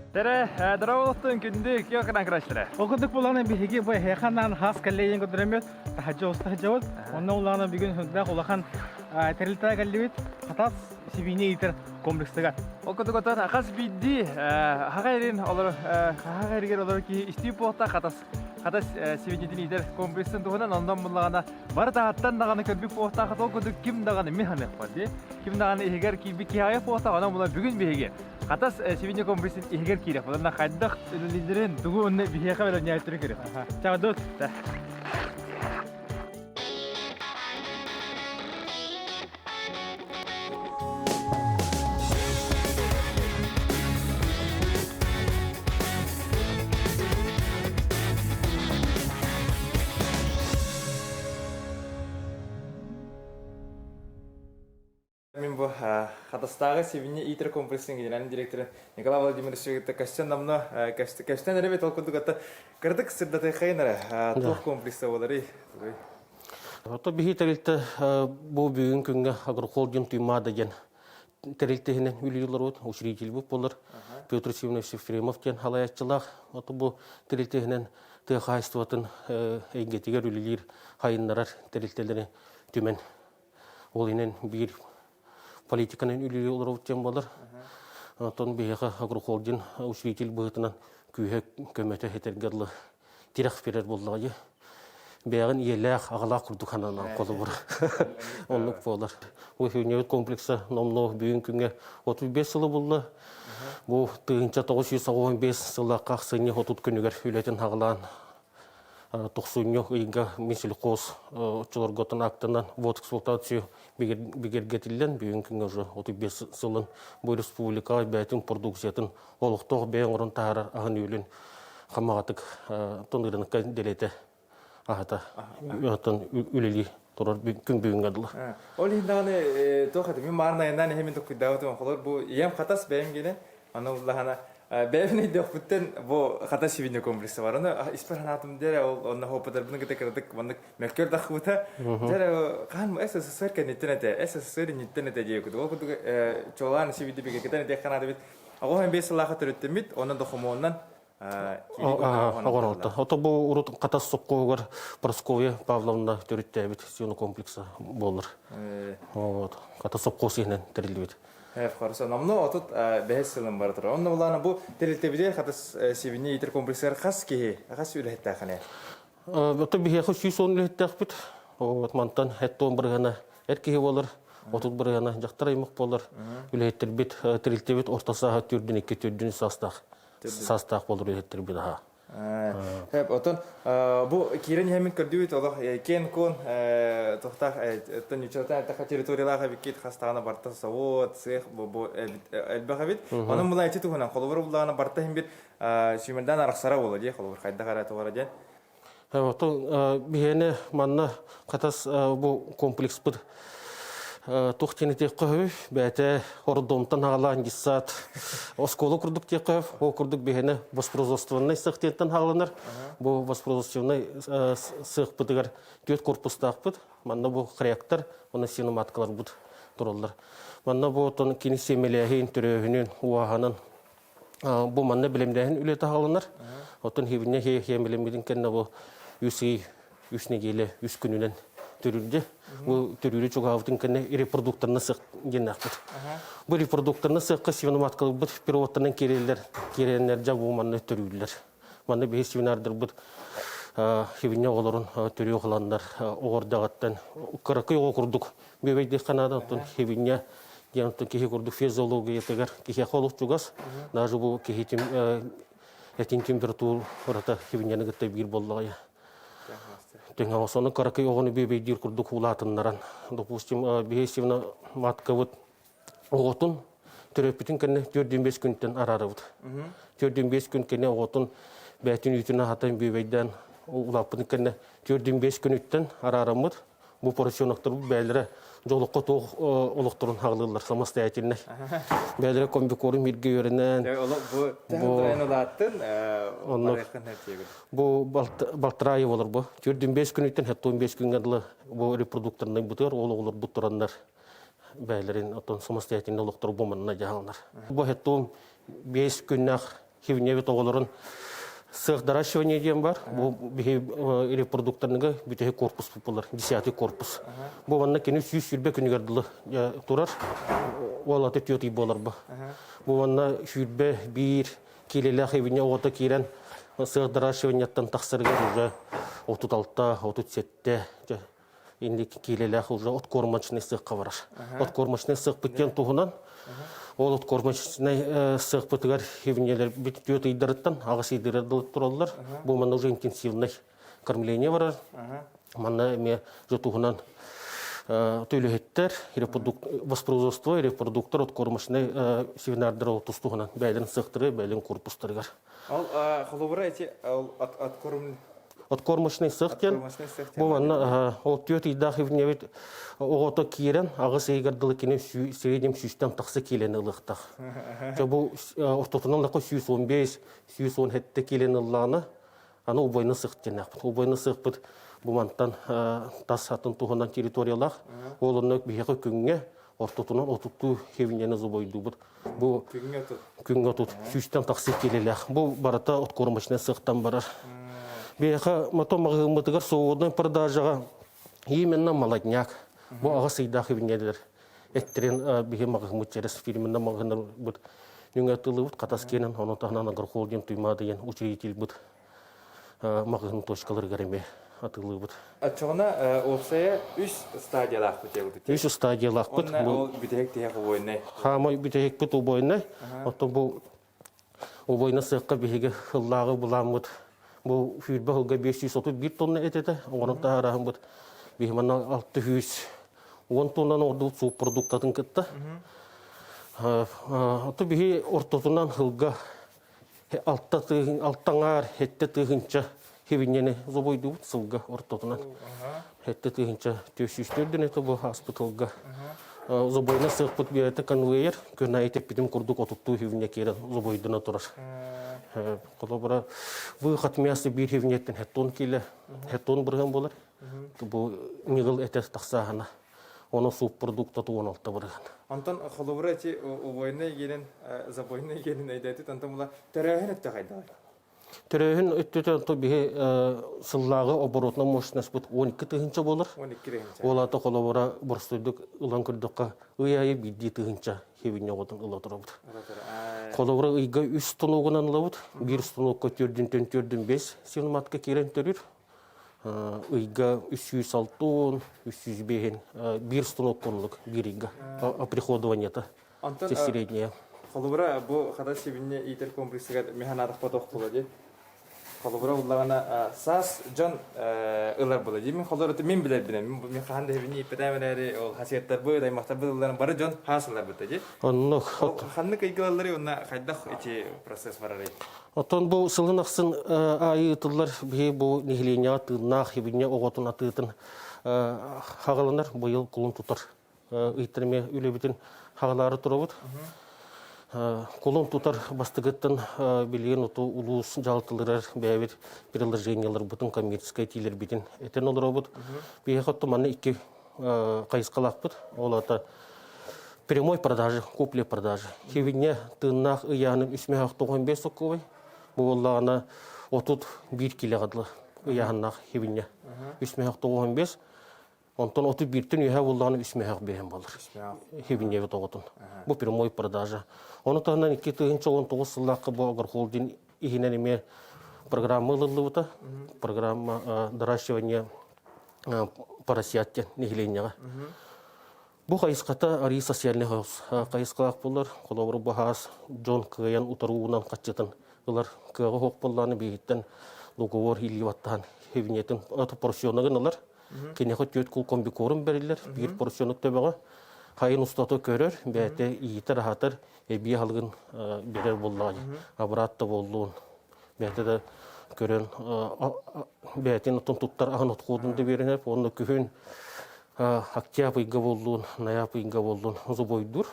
Tere, дорооболуктун күндү кио кынан көрөөччүлэрэ. Ол курдук буланы биһиги бу эһиэхэ хас кэллиэйин көрдөрөммүт, таһырдьа устаһдьабыт. Онно улаана бүгүн сүрдээх улахан тэрилтэ кэллибит. Хатас сибиинньэ иитэр комплекстыгар. Ол курдук отон хас биирдии хаха эрин олор хаха эригэр олорор киһи истии буолта хатас хатас сибиинньэтин иитэр комплексын туһунан оннон буллаҕына бары таһаттан даҕаны көрбүт буолтаах ол курдук ким даҕаны мин ханыахпар дии ким даҕаны иһигэр киирбит киһи айах буолтаах онон була бүгүн биһиги Хатас сибиинньэ комплексын иһигэр киирэх. Онно хайдах үлэлииллэрин, тугу онно биһиэхэ бэлэмнээбиттэрин көрүөх. Чаҕдут. Мин бу Хатастааҕы сибиньи иитэр комплексын генеральный директора Николай Владимирович кытта көстөн намно көстөн эрэ бит ол курдук атта кырдык сырдатыйхайын эрэ туох комплекса буоларый? Ото биһи тэрилтэ бу бүгүн күҥҥэ агрохолдинг Туймаада диэн тэрилтэ иһинэн үлэлиир учредитель буолар Петр Семенович Ефремов диэн халайааччылаах. Ото бу тэрилтэ иһинэн тыа хаһаайыстыбатын эйгэтигэр үлэлиир хайыннарар тэрилтэлэри түмэн Ол иһинэн биир политиканан үлэлии олоробут диэн буолар. Онтон биһиэхэ агрохолдинг учредитель быһыытынан күүһэ көмөтө этэргэ дылы тирэх биэрэр буоллаҕа дии. Бэйэҕин ийэлээх, аҕалаах курдук сананан холобур. Оннук буолар. Бу Хүнньэбит комплекса номнуо бүгүн күҥҥэ 35 сылы булла. Бу 1995 сыллаахха ахсынньы 30 күнүгэр үлэтин хаҕалаан Тохсунньу ыйга Минсельхоз оччолорготун актынан вот эксплуатацию бигэргэтиллэн бүгүн күҥҥэ уже 35 сылын бу республикаҕа бэйэтин продукциятын олохтоох бэйэ оҥорон таһаарар аһын-үөлүн хамаҕатык тон ырыныкка дэлэтэ аһата оттон үлэлии турар күн бүгүҥҥэ дылы. Ол иһин даҕаны туох этэ мин маарын айаннаан иһэмин токкуйдаабытым холор бу ийэм хатас бэйэм гинэ аны уллаһана Бэйэбин өйдөөхпүттэн бу хата сибиньэ комплекса бар. Ону испэр санаатым дьэрэ ол онно опытарбын кытта кыратык маннык мөккөр таххыбыта. Дьэрэ хаан СССР кэнниттэн этэ, СССР инниттэн этэ диэкут. Ол курдук чуолаан сибиди бигэргэтэн этиэх ханаатыбыт. Оҕо 15 сыллаахха төрүттэммит, онно докумуонунан Оҕоролто. Ото бу урут Хатас сопхуоһугар Прасковья Павловна төрүттээбит сино комплекса буолар. Вот. Хатас сопхуос иһинэн тэриллибит. Хорошо. Номно 35 сылын бара турар. Онно булаана бу тэрилтэбитигэр хатас сибини иитэр комплексыгар хас киһи, хас үлэһиттээххиний? Ото биһиэхэ 110 үлэһиттээхпит. Вот мантан 70 бырыһыана эр киһи буолар, 30 бырыһыана дьахтар аймах буолар. Үлэһиттэрбит тэрилтэбит орто сааһа түрдүн икки түрдүн саастаах саастаах буолар үлэһиттэрбит аһа. Хэп, отон бу киирэн иһэммин көрдүбүт олох киэн-куон тохтаах оттон ньуччалатан эттэххэ территориялаах эбиккит хастаҕына барта завод, цех бу элбэх эбит. Онон була ити туһунан холобур буллаҕына барта иһин бир сүүмэрдээн арахсара буола дии холобур хайдах эрэ тугара диэн. Оттон биһиэнэ манна хатас бу комплекспыт туох диэн этиэххэ сөбүй? Бэйэтэ роддомтан хаалаан детсад оскуола курдук диэххэ сөп. Ол курдук биһиэнэ воспроизводственнай сыах диэнтэн хааланар. Бу воспроизводственнай сыахпытыгар түөрт корпустаахпыт. Манна бу хряктар уонна синоматкаларбыт тураллар. Манна бу оттон кини сиэмэлээһин, төрөөһүнүн, уоһанан Бу манна билимнээһин үлэтэ аҕаланар. Оттон хибинне хиэм билиммитин кэннэ бу үс ый, үс нэдиэлэ, үс күнүнэн төрүүрдэ. Бу төрүүрү чугаһаабытын кэннэ репродукторна сыах диэннээхпит. Бу репродукторна сыахха свиноматкаларбыт пилоттарынан киирэллэр, киирэннэр дьэ бу манна төрүүллэр. Манна биһи свинардарбыт хибинне оҕолорун төрүү ыланнар оҕордаҕыттан кыракый оҕо курдук бүөбэйдиэххэ наада оттон хибинне диэн оттон киһи курдук физиологиятыгар киһиэхэ олус чугас даже бу киһи этин температурата хибинньэни кытта биир буоллаҕа Тэҥэ сону кыракый оҕону бүөбэйдиир курдук улаатыннаран допустим биһи маткабыт оҕотун төрөппүтүн кэннэ 4-5 күнтэн араарабыт. 4-5 күн кэннэ оҕотун бэйэтин үүтүн аһатан бүөбэйдээн улааппытын кэннэ 4-5 күнүттэн араараммыт. Бу поросеноктар бэйэлэрэ дьолокко туох олохторун хаалыыллар самостоятельно. Бэйэлэрэ комбикорум иргэ үөрэнэн. Бу бу балтараа болор бу. 4-5 күнүттэн 75 күҥҥэ дылы бу репродукторнай бытыар ол оҕолорбут тураннар бэйэлэрин оттон самостоятельно олохтору бу манна дьаһаланар. Бу хеттуум 5 күннээх. Хивневит оҕолорун сыах доращивание диэн бар. Бу биһи репродукторныга бүтэһик корпус булар, десятый корпус. Бу манна кини 120 күнүгэр дылы турар. Ол аты түөрт ый буолар бу. Бу манна 21 киилэлээх хивне оҕото киирэн сыах доращиванияттан тахсарыгар уже 36, 37 инник киилэлээх уже откормочный сыахха барар. Откормочный сыахпыт диэн туһунан ол откормочный сыахпытыгар хивнелер түөрт ыйдарыттан аҕыс ыйдарыгар дылы тураллар. Бу манна уже интенсивный кормление барар. Манна эмиэ же туһунан төлөһүттэр, воспроизводство, репродуктор откормочный семинардар тус туһунан бэйэлэрин сыахтары, бэйэлэрин корпустарыгар. Ол холобура эти откорм Откормочный сых диэн бу манна ол түөрт ыйдаах ивнебит оҕото киирэн аҕыс ыйыгар дылы кини среднем сүүстэн тахса киилэни ылыахтаах. Дьэ бу ортотунан лака 115, 117 киилэни ыллаҕына аны убойна сых диэнээхпит. Убойна сыхпыт бу мантан тас атын туһунан территориялаах. Ол онно биһиэхэ күҥҥэ ортотунан отуттуу хевиньэни зубойдуубут. Бу күҥҥэ отут сүүстэн тахса киилэлээх. Бу барыта откормочнай сыахтан барар. Биһиэхэ мото маҕаһыыммытыгар свободной продажаҕа именно молодняк. Бу аҕыс ыйдаах ибинньэлэр эттерин биһи маҕаһыыммыт через фирменный маҕаһыыннарбыт нөҥүө атыылыыбыт хатас киэнин ону таһынан агрохолдинг Туймаада диэн учредительбыт маҕаһыын точкаларыгар эмиэ атыылыыбыт. Оччоҕуна уопсайа үс стадиялаахпыт диэбит. Үс стадиялаахпыт. Уонна ол бүтэһик тиһэх убойнай. Хаамай бүтэһикпит убойнай. Оттон бу убойна сыахха биһиги ыллааҕы былааммыт бу сүүрбэ сылга 531 тонна этэтэ. Оҥорон таһаараһыммыт биһи манна 610 тоннаны ордубут субпродуктатын кытта. Ото биһи ортотунан сылга алта тыһын алтаҥаар сэттэ тыһыынча хибинньэни зобойдубут сылга ортотунан сэттэ тыһыынча 404 это бу ааспыт сылга зобойна сыахпыт биэрэтэ конвейер күн аайы тэппитим курдук отуттуу хивиньэ киирэн зобойдуна турар холобура выход мяса биир хивиньэттэн хеттон киилэ хеттон бырыһан буолар бу ньыгыл этэ тахсааһына Ону субпродукта тугун алта бырыһан. Онтон холобура эти убойнай генин, забойнай генин өйдөөтүт, онтон була төрөөһүн өттө хайдаҕай? Төрөөһүн өттүтэ онто биһи сыллааҕы оборотна мощностьбыт 12 тыһыынча буолар. 12 тыһыынча. Ол аата холобура боростуойдук ылан көрдөххө ый аайы биирдии тыһыынча хибинньэ оҕотун ыла турабыт. Холобура ыйга үс станогунан ылабыт. Биир станокка төрдүнтэн төрдүн бес синоматка киирэн төрүүр. Ыйга 306, 305 биир станок оннук биир ыйга оприходованиета Онтон средняя. Холобура бу хата сибинне иитэр комплексыгар механатах потох ди. Холобура уллаҕына саас дьон ылар була ди. Мин холобура мин билэрбинэн мин хаһан да хибини иппэтээм эрээри ол хасиаттарбыт аймахтарбыт ылларын бары дьон хаас ылар быта ди. Оннук. Ханнык ыйга ылаллары уонна хайдах ити процесс барарый? Оттон бу сылын ахсын аайы ыытыллар биһи бу нэһилиэнньэҕэ тыыннаах хибинньэ оҕотун атыытын хаҕаланар быйыл кулун тутар ыйыттар эмиэ үлэбитин хаҕалаары турабыт. Кулун тутар бастыгыттан билигин оту улуус дьаһалталарыгар бэйэбит приложениеларбытын коммерческай этиилэрбитин этэн олоробут. Биһиэхэ оттон манна икки хайысхалаахпыт. Ол аата прямой продажа, купли-продажа. Хивиньэ тыыннаах ыйааһыным үс мөһөөх 95 сокуобай. Бу буоллаҕына 31 килоҕа дылы ыйааһыннаах хивиньэ. Үс мөһөөх 95. Онтон 31-тэн үөһэ буоллаҕына үс мөһөөх биэһин буолар. Хивиньэбит оҕотун. Бу прямой продажа. Ону таһынан 2019 сыллаахха бу агрохолдинг иһинэн эмиэ программа ылыллыбыта. Программа доращивания поросят диэн нэһилиэнньэҕэ. Бу хайысхата арыы социальный хайысхалаах буолар. Холобур, бу хаас дьон кыайан утарыынан хаччытын ылар кыаҕа суох буоллаҕына биһиттэн договор илии баттаһан хивнетин поросеногын ылар. Киниэхэ түөрт кул комбикорм бэриллэр, биир поросенок төбөҕө. Хайын устата көрөр, бэйэтэ иитэр-аһатар, эбии аһылыгын берер буоллаҕа. Абыраат да буоллун, бэйэтэ да көрөн бэйэтин оттон туттар аһын отходун да биэрэн уонна күһүн октябрь ыйга буоллун, ноябрь ыйга буоллун зубойдуур.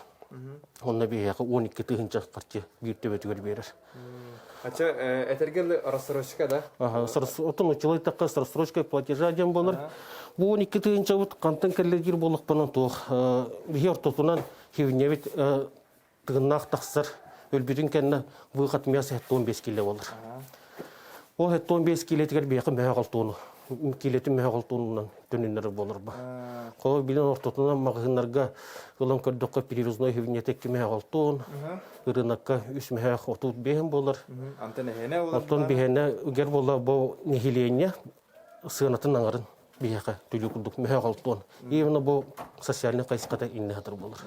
Онно биһиэхэ 12 тыһыынча харчы биир төбөтүгэр биэрэр. Ача этэргэ рассрочка да? Ага, отон училайтакка рассрочка платежа диэн буолар. Бу 12 тыһыынчабыт хантан кэллэ диир буоллахпынан туох биһи ортотунан хивнебит тыгыннаах тахсар. Өлбүтүн кэннэ выход мяса 15 кило болар. Ол 15 килетигэр биэхэ мөһөх алтууну килетин мөһөх алтуунунан төнүннэрэр буолар ба. Холобур билин ортотунан маҕаһыыннарга ылан көрдөххө перевозной хивнете 2 мөһөх алтуун, ырынакка 3 мөһөх 35 буолар. Антон эһиэнэ болар. Оттон биһиэнэ үгэр буола бу нэһилиэнньэ сыанатын аҥарын биһиэхэ түлүү курдук мөһөх алтуон. Именно бу социальный хайысхата инне хатыр буолар.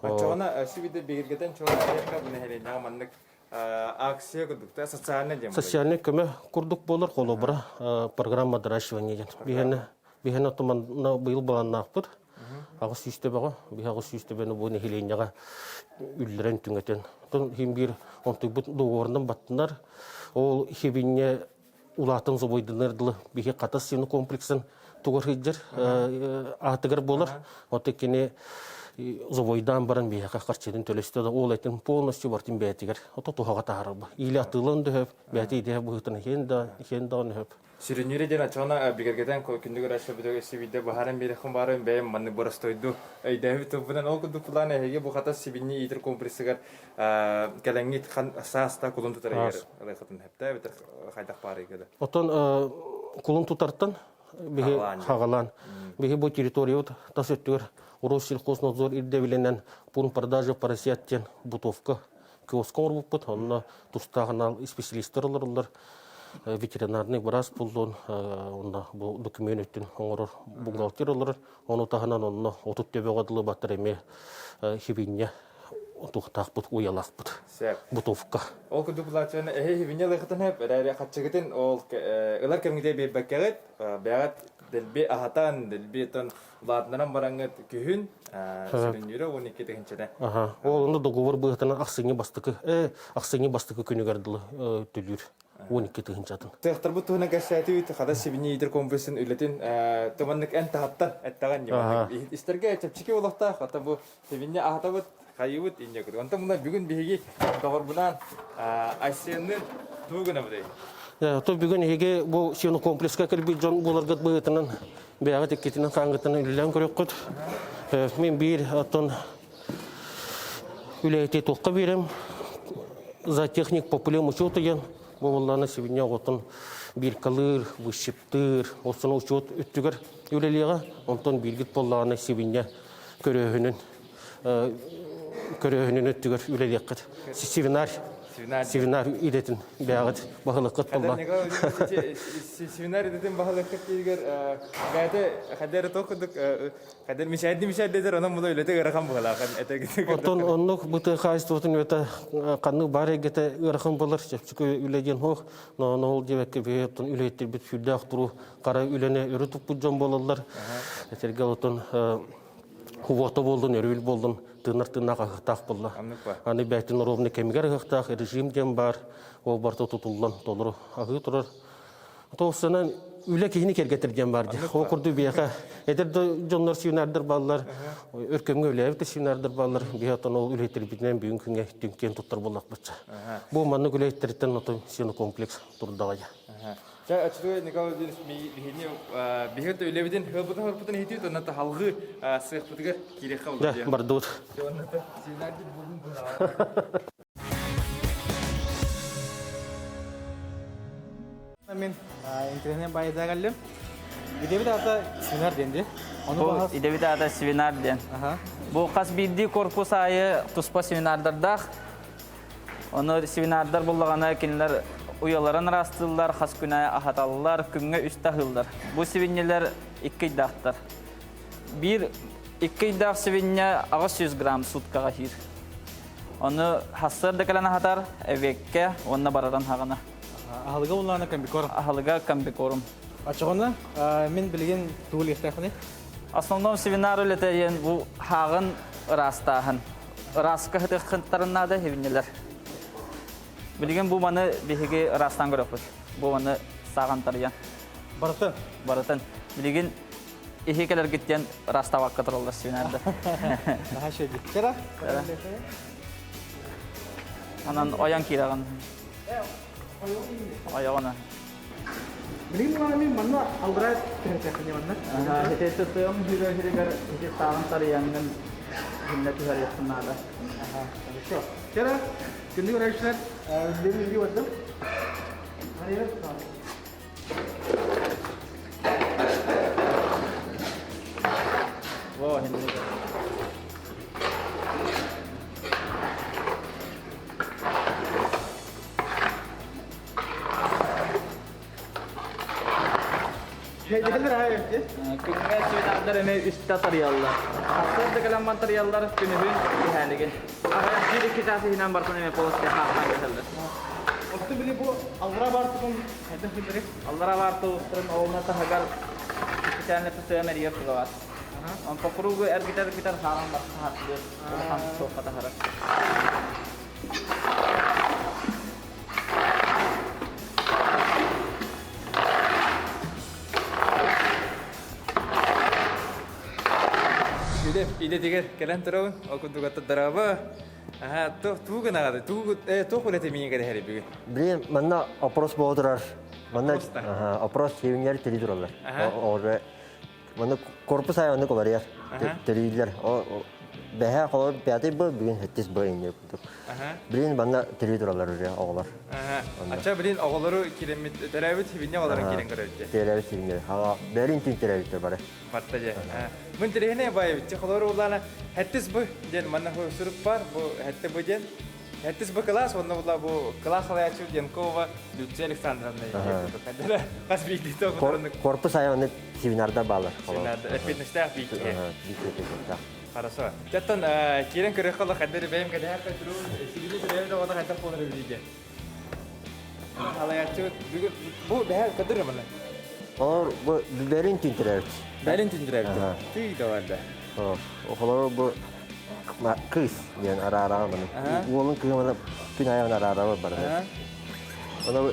Оччоҕуна сүбүдэ бигиргэтэн чуолаан нэһилиэнньэҕэ маннык акция курдук социальный диэн Социальный көмө курдук буолар холобура программа доращивания диэн. Биһиэнэ биһиэнэ отуманна быйыл баланнаахпыт. 800 төбөҕө, биһи 800 төбөнү бу нэһилиэнньэҕэ үллэрэн түҥэтэн. Оттон иһин биир онтуйбут договорунан баттынар. Ол хибинне улаатан зобойдынар дылы биһи Хатас сину комплексын тугар сылдьар аатыгар буолар. Оттон кини зобойдаан баран биһиэхэ харчытын төлөстө да ол этин полностью бартын бэйэтигэр ото туһаҕа таһаарар. Или атыылан да сөп, бэйэтэ идея быһыытын иһин да иһин даҕаны сөп. Сүрүннүүрэ диэн оччоҕуна бигэргэтэн күндү көрөөччү бүтүг сибиирдэ быһааран биэриэххин баарын бэйэм маннык боростуойду өйдөөбүт тылбынан ол курдук план эһиги бу Хатас сибинни иитэр комплексыгар кэлэҥҥит сааста кулун тутар ылыахытын хэптээ эбэтэр хайдах баарыйга да Оттон кулун тутартан биһи хагалаан биһи бу территориябыт тас өттүгэр Россельхознадзор ирдэбилинэн пункт продажи поросят диэн бытовка киоска оҥорбуппут. Онно тустаах анал специалистар олороллор. Ветеринарный быраас буллун, онно бу документ өттүн оҥорор бухгалтер олорор. Ону таһынан онно 30 төбөҕө дылы батар эмиэ хибинньэ туохтаахпыт, уйалаахпыт. Бытовка. Ол курдук булааччыны эһи хибинньэ ылыахытын сөп, эрээри хаччыгытын ол ылар кэмҥитэ биэрбэккэҕит, бэйэҕит дэлби аһатан, дэлби тон улаатыннаран бараҥҥыт күһүн сүрүннүүрэ 12 тыһыынчаны. Аха. Ол онно договор быһыытынан ахсынньы бастакы күнүгэр дылы төлүүр. 12 тыһыынчатын. Сыахтарбыт туһунан кэпсээтибит, Хатас сибиньи иитэр комплексын үлэтин тыманнык эн таһаттан эттэҕин истэргэ чэпчэки олохтоох, ата бу сибиньи аһатабыт, хайыбыт инньэ курдук. Онтон мына бүгүн биһиги доҕорбунаан Айсенныын тугу гынабытый? То бүгүн эһиги бу сенокомплекска кэлбит дьон буоларгыт быһыытынан бэйэҕит иккитинэн хаангытынан үлэлээн көрүөххүт. Мин биир оттон үлэһити туохха биэрэм зоотехник по полям учету диэн бу буоллаана сибинньэ оҕотун биркалыыр, выщиптыыр, осуну учет өттүгэр үлэлиэҕэ. Онтон бииргит буоллаҕына сибинньэ көрөөһүнүн көрөөһүнүн өттүгэр үлэлиэххит. Севинар Севинар идэтин бэйэҕит баһылыккыт буолла. Севинар идэтин баһылыккыт дииригэр бэйэтэ хайда эрэ туох курдук хайда мишайди мишайдетер онон була үлэтэ ыарахан быһалаах этэ. Оттон оннук бытыы хаайыстыбытын үлэтэ ханнык баар эйгэтэ ыарахан болар чэпчэки үлэ диэн суох. Но ол диэбэккэ биһи оттон үлэһиттэрбит сүрдээх туруу хара үлэни өрө туппут дьон буолаллар. Этэргэ оттон Уота буоллун, өрүөл буоллун, тыынар тыыннаах аһыахтаах буолла. Аны бэйтин ровно кэмигэр аһыахтаах режим диэн баар, ол барыта тутуллан толору аһыы турар. Тоҕусунан үлэ киһини кэргэтэр диэн баар дии. Ол курдук биһиэхэ эдэр да дьоннор семинардар бааллар, өркөҥҥө үлээбит да семинардар бааллар. Биһи оттон ол үлэһиттэрбитинэн бүгүн күҥҥэ түҥкиэн туттар буоллахпыт. Бу маннык үлэһиттэриттэн отон сенокомплекс турдаҕа. Чэ, оччотугар Николай Владимирович биһини биһиги үлэбитин хылбытын-хорбутун иһитибит, онно таһалгыы сыахпытыгар киириэххэ Да, бардыбыт. Мен интернет байда кэллим. Идэбит аата свинар диэн дии. Ону Бу идэбит аата свинар диэн. Бу хас биирдии корпус аайы туспа свинардардаах. Ону семинардар буллаҕына кинилэр уйаларын ыраастыыллар, хас күн аайы аһаталлар, күҥҥэ үстэ аһыыллар. Бу сибинньэлэр икки ыйдаахтар. Биир икки ыйдаах сибинньэ 800 грамм суткаҕа иһиир. Ону хассыар да кэлэн аһатар, эбиэккэ уонна бараран хаҕына. Аһылыга улаана комбикорм. Аһылыга комбикорм. Очоҕуна мин билигин тугу илиэхтээхпиний? Основном семинар үлэтэ диэн бу хааҕын ыраастааһын. Ырааска сытыаххыттарын наада хибиннилэр. Билигин бу маны биһиги ыраастаан көрөппүт. Бу маны сааҕан тарыйан. Барытын? Барытын. Билигин иһи кэлэргиттэн ыраастаабакка тураллар семинарда. Наһаа шеди. Кера? Онон ойон киирэҕин. Ойоҕуна. Билигин мана мин манна алгырай түһэтиэххин манна. Ити тыам хүрэ-хүригэр ити сааҕын тарыйаҥҥын. Хиннэ түһэриэхпин наада. Хорошо. Кера, күндү көрөөччүлэр, бери бардым. Во, хиннэ. Күҥҥэ свинардар эмиэ үстэ тарыйаллар. Сарсыарда кэлэн тарыйаллар, күнүһүн киэһээлигин. Аҕыйах биир-икки чаас иһинэн барытын эмиэ полоска хаахтаан кэһэллэр. Оттон били бу аллара баар тутун хайдах билэрий? Аллара баар тулустарын оҕуна таһыгар специально сыан эрийэр туга бар. Онтон куругу эргитэр-эргитэр хаалан барса хаттыыр, улахан суохха таһарар. Үлэ идэтигэр кэлэн турабын. Ол курдук аттараба. Аха, туу гынаҕады. Туу туох үлэтэ миигин кэтэһэри бүгүн? Блин, манна опрос буола турар. Манна опрос севинер тили тураллар. Оҕо Манна корпус аайы оннук уларыйар. Төрүүллэр. Бэһээ холор пятый был, бүгүн сэттис был инньэ курдук. Билин манна төрүү тураллар уже оҕолор. Ача билин оҕолору киреммит төрөөбүт сибинньэ оҕолорун киирэн көрөбүт. Төрөөбүт сибинньэ. Бэрин түн төрөөбүттэр бары. Барта же. Мын тирehine байыбытчы холору улаана хэттис бу диэн манна сурук бар бу хэтте бу диэн Хэттис бу кылаас уонна була бу кылаас салайааччы Янкова Люция Александровна хас биирдиитэ оҕолорун Корпус айаны семинарда баалар. Семинарда эппиэтинэстээх бииккэ. Хорошо. Жаттан киирэн көрүөххэ олох хаддары бэйэм кэтэһэр туруу сибили төрөөбүт оҕото хайдах буолар эбит Салайааччы бүгүн бу бэһэр көтөр маны. Олор бу бэрин түнтүрәбит. Бэрин түнтүрәбит. Тый да барда. Олор бу кыыс диэн араараҕа маны. Уолун кыымана күн аайы араараҕа барар. Оны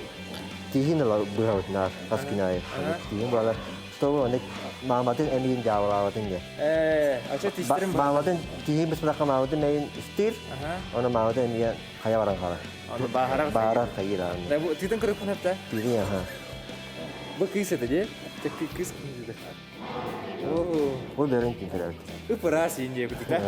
тииһин ыла быһабыт наар хас күн аайы. Тииһин буолар. Чтобы оны мааматын эмиин дьаабылаабатын диэн. Ээ, ача тиистерин Мааматын тииһин быспатахха мааматын эмиин истиир. Оны мааматын эмиэ хайа баран хаалар. Оны бааһарар. Бааһарар хайыр ааны. Бу тиитин көрөппүн хапта. Тииһин аха. Бу кыыс это дии? Кыыс кыыс Бу бөрөн түнтэрэр. Ыпыраас иин диэбит да.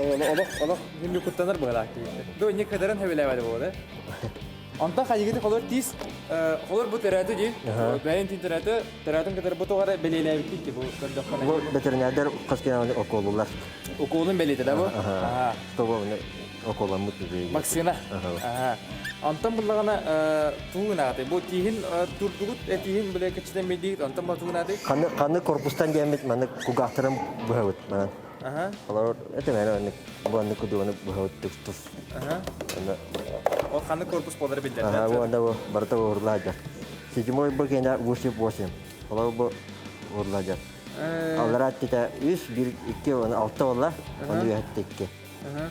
Олох олох күндү куттанар быһалаах киһи. До не кадаран хэбилээбэдэ буолар. Онтон хайыгыты холор тиис холор бу төрөөтү дии. Бэйэн тин төрөөтү, төрөөтүн кытары бу тоҕара бэлиэлээбиттик ки бу көрдөххө. Бу ветеринардар хас киһи уколулар. Уколун бэлиэтэ да бу? Чтобы уколаммыт Вакцина. Онтон буллаҕына туунааты. Бу тииһин турдугут тииһин биле кичтен билдигит онтон бу туунааты. Ханы ханы корпустан диэммит маны кугаахтарын быһабыт манан. Олор это мэн оннук бу оннук кудуганы быһабыт туф туф. Ол ханы корпус болар билдер. Ага, бу анда бу барыта уурулаадьар. Седьмой бу кэнэ восемь восемь. Олор бу уурулаадьар. Аллара аттыта үс, бир, икки, алта болла, оны үһәтте икки.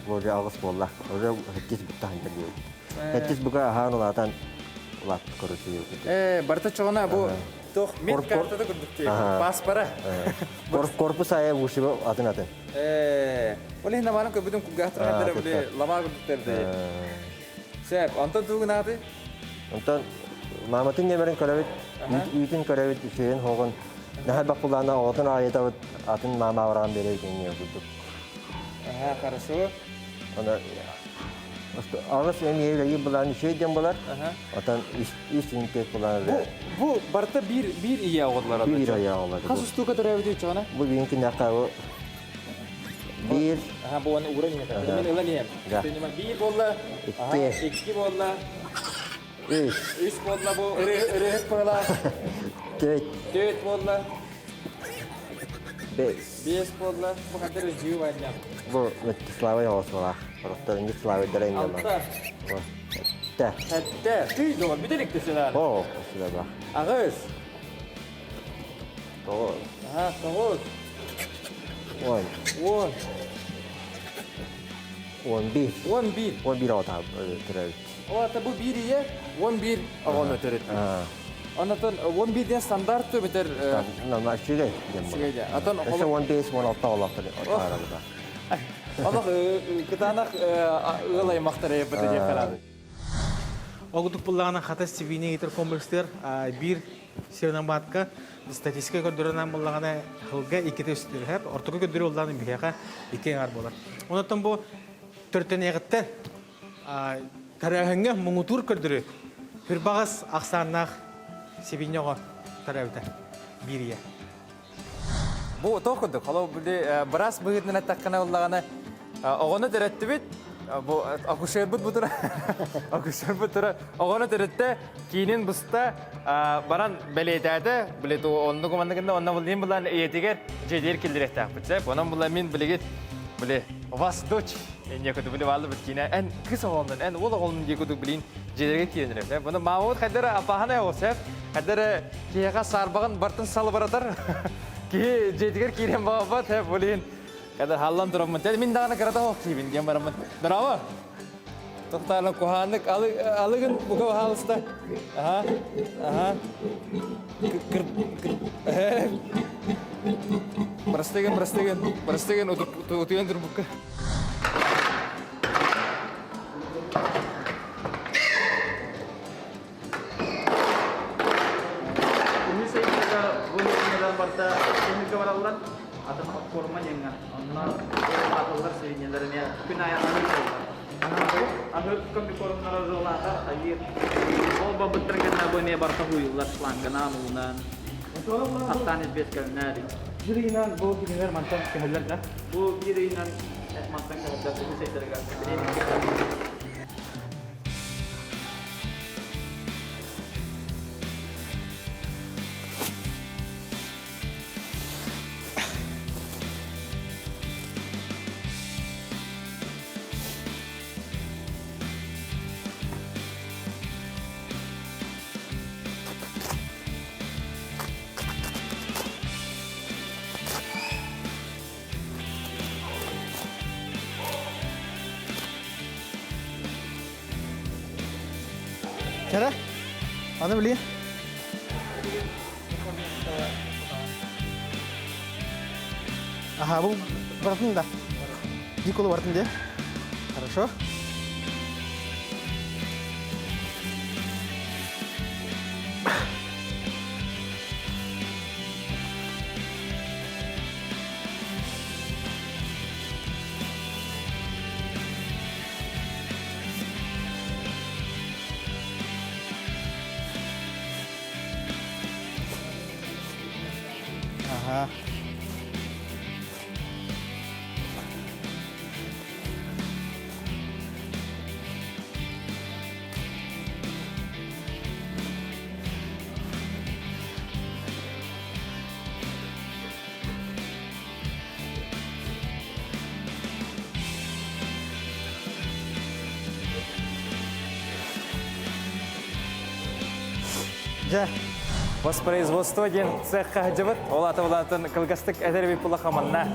Уже аҕыс буолла. Уже хэттис буттаһын диэбит. Хэттис бука аһаан улаатан улаат көрүсүйү. Э, барыта чоҕуна бу туох мед картада курдук паспора. Корпус айа ушиба атын атын. Э, ол иһин намааны көбүтүн кулгаахтар били лабаа курдуктар Сеп, онтон тугун ааты? Онтон мааматын нөмерин көрөбүт, үүтүн көрөбүт, үчүгүн хоҕун. Наһаа бакулаана оҕотун аайытабыт атын маама бараан беребит эҥиэ курдук. Аха, хорошо. Оны аҕыс эмиэ үлэлиир былаан үчүгэй диэн буолар. Отон үс интек былаан Бу бу барыта биир биир ийэ оҕолор. Биир ийэ оҕолор. Хас устуука төрөөбүт үчүгүнэ? Бу бүгүн күннээххэ бу биир. Аха, бу оны ууран иһэ. Мен ылан иһэм. Биир буолла. Икки. Икки буолла. Үс. Үс буолла бу ырыһыт буола. Төрт. Төрт буолла. Бес. Бес буолла. Бу хатыр жыы вайням. Бу Слава оҕосулаах. Орохтор инги Слава дэрэн Алта. Хэтте. Хэтте. Түй доҕор, бүтэлик төсөнөр. О, сюда. Аҕыс. Тоҕус. Аха, тоҕус. Он. Он. Он биир. Он биир. Он биир оҕо төрөөбүт. О, ата бу биир ийэ, он биир оҕону төрөттү. Онотон он биир диэн стандарт битер Нама үчүгэй диэн Үчүгэй диэн. Отон Өссө он бес, он алта оҕолоохтор Олох кытаанах ыал аймахтар эбит диэн харады. Ол курдук Хатас сибиинэ иитэр комплекстар биир севернамбатка статистика көрдөрөнөн буллаҕына сылга иккитэ үстүрүһэп, ортоку көрдөрүү уллааны биһиэхэ икки аҥар буолар. Онон бу төртөнүөҕүттэн төрөөһүҥҥэ муҥутуур көрдөрүү хүрбаҕас ахсааннаах сибиинньэ оҕо төрөөбүтэ биир ийэ. Бу туох курдук, холобур били быраас быһыытынан эттэххинэ ыллаҕына оҕону төрөттүбүт, бу акушербыт бу тура, акушербыт тура оҕону төрөттө, киинин буста, баран бэлиэтээтэ, били оннук маннык гынна, онно буллин булан ийэтигэр дьиэтигэр киллэриэхтээхпит сөп. Онон була мин билигин били у вас дочь инне куту били бааллыбыт киинэ эн кыс оҕолонун, эн уол оҕолонун дии кутук билин дьиэлэргэ киирэн эрэр. Бұны маамабыт хайдара апаһана ол сөп. Хайдара киһиэхэ саарбаҕын бартын салыбыратар. Киһи дьиэтигэр киирэн баҕабат, блин. Кадыр халлан тураммын. Мин даҕаны кырата хоох киһибин диэн бараммын. Браво! Тохтаана куһааннык алыгын бука баһаалыста. Аха, аха. Кыр, кыр, Простыгын, простыгын, простыгын утуйан турбукка. Үһүс ыйдарга бу сибиинньэлэр барыта көмүлгэ бараллар, атын откорма диэҥҥэ. Онно улааталлар сибиинньэлэр эмиэ күн аайы аһыыр буоллар. Аһыыр комбикормнара ырыалаатар, хайыыр. Ол барбыттарын кэннэ бу эмиэ барыта һууйуллар шланганан, уунан. Хаттаан избиэскэлэнэр. Биир ыйынан бу кинилэр мантан көһөллөр да? Бу биир ыйынан мантан көһөллөр үһүс ыйдарыгар. Кэрэ, аны билигин. Аха, бу баратын да. Никола баратын де. Хорошо. Ага. Дьэ, Воспроизводство диэн цехха сылдьыбыт. Ол ата улаатын кылгастык этэр эбит булаха манна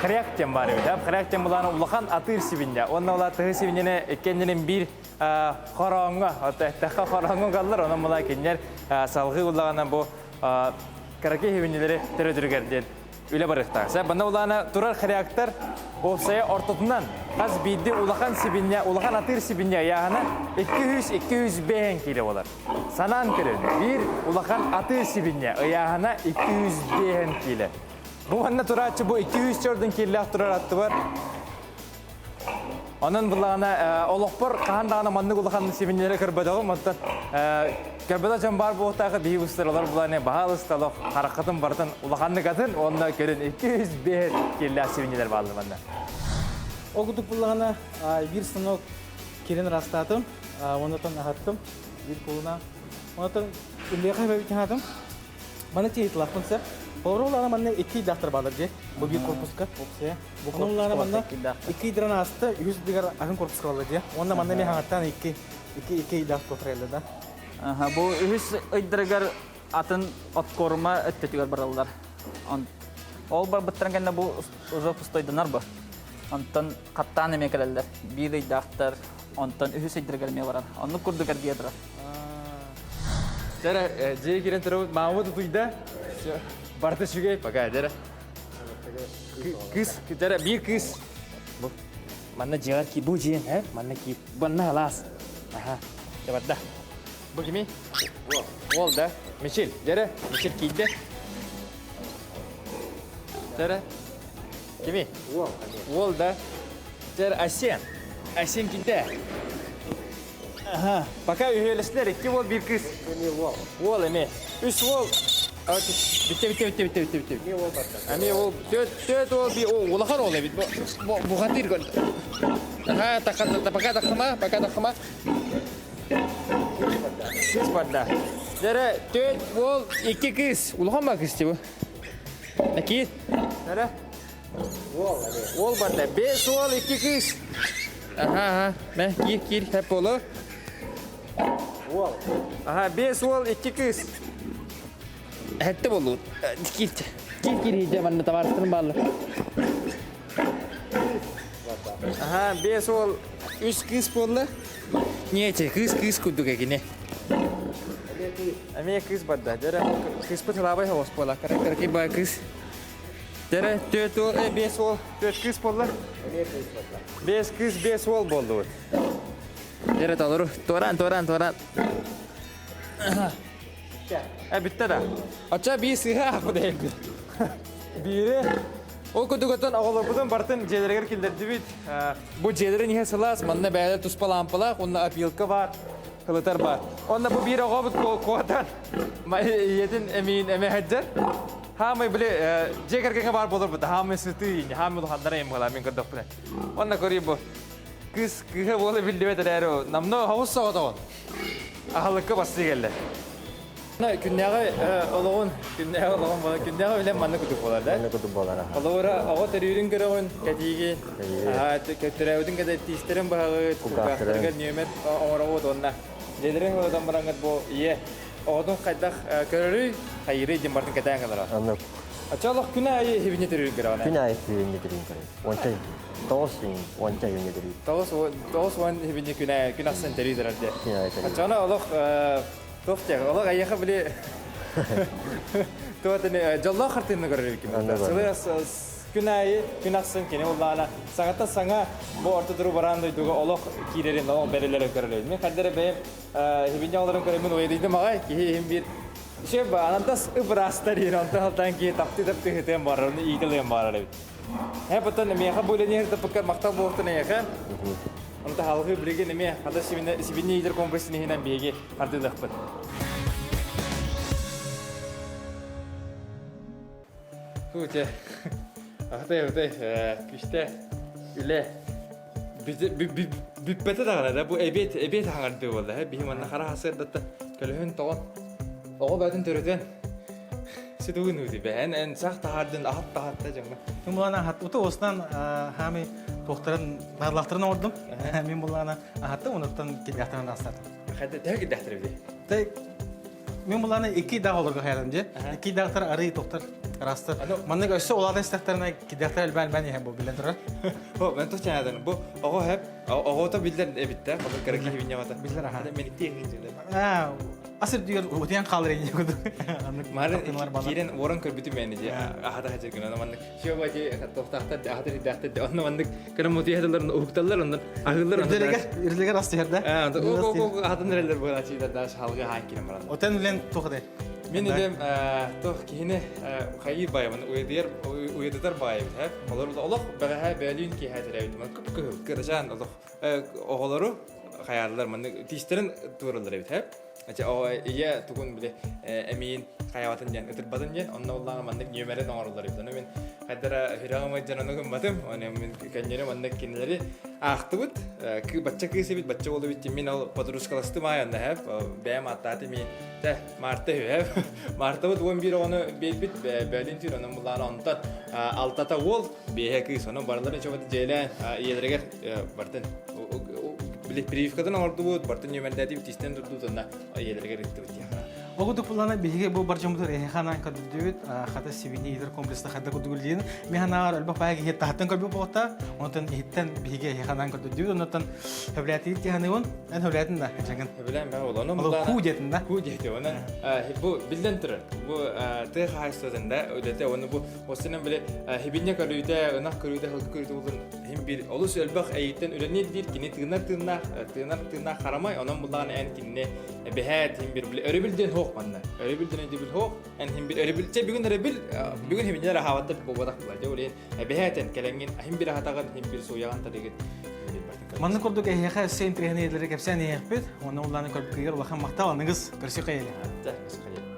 хряк диэн баар эбит. Хряк диэн булааны улахан атыыр сибинньэ. Уонна ула тыһы сибинньэни иккиэннэрин биир хорооҥҥо, эттэххэ хорооҥҥо галлар, онон була кинилэр салгыы улаҕана бу кыракый сибинньэлэри төрөтүрүгэр диэн үлэ барыахтаах. Сэ банна улаана турар хряктар уопсайа ортотунан хас биирди улахан сибинньэ, улахан атыыр сибинньэ ыйааһына 200-205 киилэ болар. Санаан көрөн, биир улахан атыыр сибинньэ ыйааһына 205 киилэ. Бу манна турааччы бу 200 киилээх турар аттыбар Онон былаана олохпор хаһан даҕаны маннык улахан сибинньэлэри көрбөтөҕүм. Оттон көрбөтөх дьон баар буолуохтаах биһи быстаралар былааны баһаалыста олох хараххытын барытын улаханнык атын уонна көрүн 205 кииллээх сибинньэлэр бааллар манна. Ол курдук буллаҕына биир станок кирин ырастаатым, оннотон аһаттым биир кулуна. Онотон үллэхэ бэбитин хатым. Маны тиэйтилахпын сэр. Олору улаана манна икки ыйдаахтар баалар дии. Бу биир корпуска. Опция. Бу улаана манна икки ыйдаран ааста, үһүс ыйдыгар атын корпуска балла дии. Уонна манна эмиэ хаҥаттаан икки икки икки ыйдаах туотарайлар да. Аха, бу үһүс ыйдарыгар атын откорма өттөтүгэр бараллар. Ол барбыттарын кэннэ бу уже пустойданар бу. Онтон хаттаан эмиэ кэлэллэр. Биир ыйдаахтар, онтон үһүс ыйдарыгар эмиэ барар. Оннук курдук эргийэ турар. Дьэрэ, дьиэ киирэн турабыт, маамабыт утуйда. Все, барыта үчүгэй, пока, дьэрэ. Кыыс, дьэрэ, биир кыыс. Бу, манна дьиэҕэр ки, бу дьиэн, э, манна ки, манна алаас. Аха. Барда. Бу кими? Уол да. Мичил. Дьэрэ. Мичил киирдэ. Дьэрэ. Кими? Уол. Уол да. Дьэрэ Асен. Асен киирдэ. Ага. Пока үһүөлэстилэр. Икки уол, биир кыыс. Уол. Уол эмиэ. Үс уол. Бүттэ, бүттэ, бүттэ, бүттэ, бүттэ, бүттэ. Эмиэ уол барда. Эмиэ уол. Төрт, төрт уол, биир уол. Улахан уол эбит. Бу бухатыр көрдө. Ага, пока таххыма, пока таххыма. Кыыс барда. Дэрэ, төрт уол, икки кыыс. Улахан ба кыыс бу? Накиит. Дэрэ. Уол, уол барда. Бес уол, икки кыыс. Аха, аха. Мэ, киир, киир, хэп болу. Уол. Аха, бес уол, икки кыыс. Хэтте болу. Киир, киир, киир, иде манна товарыстарын баалла. Аха, бес уол, үс кыыс буолла. Нече, кыыс кыыс курдук экини. Эмиэ кыыс барда. Дьэрэ, кыыспыт ылаабай соҕус буола. Кыракый баа кыыс. Дьэрэ, төрт уол, биэс уол, төрт кыыс буолла. Биэс кыыс, биэс уол буоллубут. Дьэрэ, толору. Туораан, туораан, туораан. Э, бүттэ да. Оччо биир сыыһа аахпыт эһэлбит. Биири ол курдук оҕолорбутун барытын дьиэлэригэр киллэрдибит. Бу дьиэлэрин иһэ сылаас, манна бэйэлэр туспа лаампалаах, уонна опилка баар, кылытар баар. Онно бу биир оҕобут куотан ийэтин эмиин эмэ сылдьар. Хаамай били дьиэ кэргэҥҥэ баар буоларбыт, хаамай сытыы, хаамай улаханнара эм буолар мин көрдөхпүнэ. Онно көрүй бу кыыс кыыһа буола биллибэт эрээри намно хабыс соҕотоҕун. Аһылыкка бастыы кэллэ. Күннээҕи олоҕун, күннээҕи олоҕун буолар, күннээҕи үлэм маннык курдук буолар да? Маннык курдук буолар. Холобура, оҕо төрүүрүн көрөҕүн, кэтиигин, төрөөбүтүн кэтэ тиистэрин быһаҕыт, кулгаахтарыгар нүөмэр оҥороҕут уонна дьиэлэрин ылытан бараҥҥыт бу ийэ оҕотун хайдах көрөрүй, хайыырый диэн барытын кэтээн гынара. Оннук. Оччо олох күн аайы хибини төрүүрүн көрөҕүн. Күн аайы хибини төрүүрүн көрөбүн. Уонча тоҕус уонча хибини төрүүр. 90 хибини күн аайы күн ахсын төрүү турар дии. Күн аайы төрүүр. Оччоҕуна олох туох диэх, олох эйиэхэ били туох этини дьоллоох хартыынаны көрөр эбиккин. Сылы күн аайы күн ахсын кини уллаана саҥаттан саҥа бу орто туруу бараан дойдуга олох киирэрин олох бэрилэрин көрөр. Мин хайдары бэйэм хибиньэ олорон көрөммүн уйадыйдым аҕай киһи иһин биир Шеф анантас ып-ыраастар иһин онтон алтан киһи таптыы-таптыы ыһытыан баҕарар, ону иитэлиэн баҕарар эбит. Һэ, потон миэхэ бу үлэни ыһыртаппыккар махтал буолуохтун эйиэхэ. Онто халҕыы билигин эмиэ хата сибинни иитэр комплексын иһинэн биһиги хардыылыахпыт. Тууче, ахтай ахтай күште үлэ бүппэтэ даҕаны да бу эбиэт эбиэт хаҥардыы буолла биһи манна хара хасыардатта көлөһүн тоҕон оҕо бээтин төрөтөн ситугун үти бээн эн сах таһаардын аһат таһаатта дьоҥҥо Мин булаана аһат ута уостан хаамый туохтарын наадалаахтарын оҥордум. Мин булаана аһаттым, онуттан килбэхтэрин астатым. Хайда төһө килбэхтэр эбитий? Мен буланы икки даах олорго хайарым же. Икки даахтар арый тохтар растар. Маннык өссө улаатан истэхтэринэ кидээхтэр элбээн элбээн иһэн бу билэн турар. Бу мен тох чаадан бу оҕо хэп оҕото биллэр эбиттэ. Холор кыра киһи биннямата. Биллэр аха. Мен икки иһин Аа асыр дүйэр утуйан хаалар инне курдук. Мары киирэн уоран көрбүтүм мени же ахата хачыр гына маннык Шөба же тохтаахтар ахата сирдээхтэр онно маннык кыра мутуйа уһукталлар оннон аһыыллар Ирлегер ирлегер ас түһэр да. Ахатын эрэллэр буолааччылар да халга хаан кирен бараллар. Отен үлэн туох этэй? Мин үлэм туох киһини хайыыр баайабын уйадыйар уйадытар баайабыт һэ. Олор олох бэҕэһээ бөөлүүн киэһэ төрөөбүтүм. Кып-кыһыл кырачаан олох оҕолору хайааллар маннык тиистэрин туураллар эбит һэ. Ийэ тугун били эмиин хайабатын диэн ытырбатын диэн онно уллаҕа маннык нүөмэрин оҥороллор эбит. Ону мин хайдара сүрэҕим ыалдьан ону гымматым. Ону мин көннөрү маннык кинилэри аахтыбыт. Бачча кыыс эбит, бачча уол эбит мин ол подружкаластым аай онно хэп. Бэйэм ааттаатым мин тэ Марта үһү Мартабыт 11 оҕону биэрбит бөөлүн түүн онон буллаана онтон алтата уол биэһэ кыыс онон барыларын чобот дьиэлээн ийэлэригэр бартын били прививкатын оҥордубут, бартын нүөмэрдээтибит, тистэн турдубут, онно ийэлэригэр ыттыбыт диэххэ. Ол курдук биһиги бу бар дьоммутугар эһиэхэ анаан көрдөрдүбүт хата сибини иитэр комплекста хайдах курдук үлэлиин мин анаҕар элбэх баайа киһи таһыттан көрбүт буолта онтон иһиттэн биһиги эһиэхэ анаан көрдөрдүбүт оннуттан хөбүлээтигит тиһаныгын эн хөбүлээтин да дьаҥын Хөбүлээн баа ол онон куу диэтин да куу диэти онон бу биллэн турар бу тыа хаһаайыстыбатын да үлэтэ уонна бу осынан били хибинньэ көрүүтэ ынах көрүүтэ сылгы көрүүтэ булун хим бир олус элбэх эйиттэн үлэни диир кини тыынар тыыннаах тыынар тыыннаах харамай онон буллаҕына эн кинини Эбэһээт иһин бир өрөбүл диэн хоох манна. Өрөбүл диэн өйдөбүл хоох. Эн иһин бир өрөбүл чэ бүгүн өрөбүл бүгүн химиннер аһаабаттар буолбатах була. Дьэ ол иһин эбэһээтэн кэлэҥҥин аһин бир аһатаҕын иһин бир сууйаҕын тарыгын. Маннык курдук эһиэхэ өссө интэриэһинэй идэлэри кэпсээн иһиэхпит. Уонна улааны көрбүккүгэр улахан махтал аныгыс көрсүөххэ Көрсүөххэ.